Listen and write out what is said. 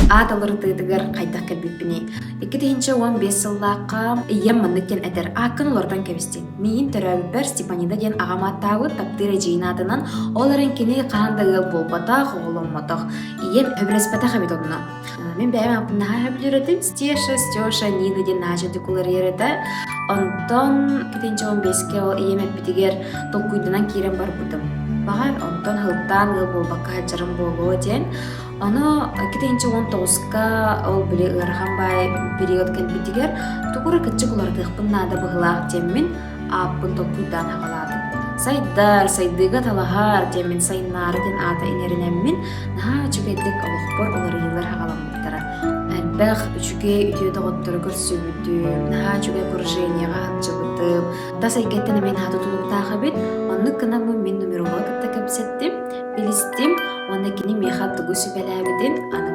Аат уларытыытыгар хайдах кэлбиппиний? 2015 сыллаахха ийэм маннык диэн этэр: «Ааккын уларытан кэбистин. Миигин төрөөбүппэр Степанида диэн аҕам ааттаабыт таптыыр эдьиийин аатынан, ол эрэн кини хаһан да ыал буолбатах, оҕоломмотох. Ийэм сөбүлэспэтэх эбит онно. Мин бэйэм ааппын наһаа сөбүлүүр этим. Стеша, Стеша, Нина диэн наһаа үчүгэйдик уларыйар этэ. Онтон 2015-кэ ол ийэм эппитигэр толкуйданан киирэн барбытым. Баҕар, онтон сылтаан ыал буолбакка сылдьарым буолуо диэн. Ону 2019-ка ол били ыарахан баай период кэлбитигэр тугу эрэ кыччык уларытыахпын наада быһыылаах диэммин ааппын толкуйдаан аҕалаатым. Сайдар, сайдыыга талаһар диэммин сайыннаары диэн аата иҥэринэммин наһаа үчүгэйдик олохпор уларыйыылар аҕаламмыттара. Элбэх үчүгэй үтүө доҕоттору көрсүбүтүм, наһаа үчүгэй окружениеҕа сылдьыбытым. Тас эйгэттэн эмиэ наһаа тутулуктаах эбит. Оннук гынаммын мин нумеролога кытта кэпсэттим, билистим уонна кини миэхэ тугу сүбэлээбитин аны.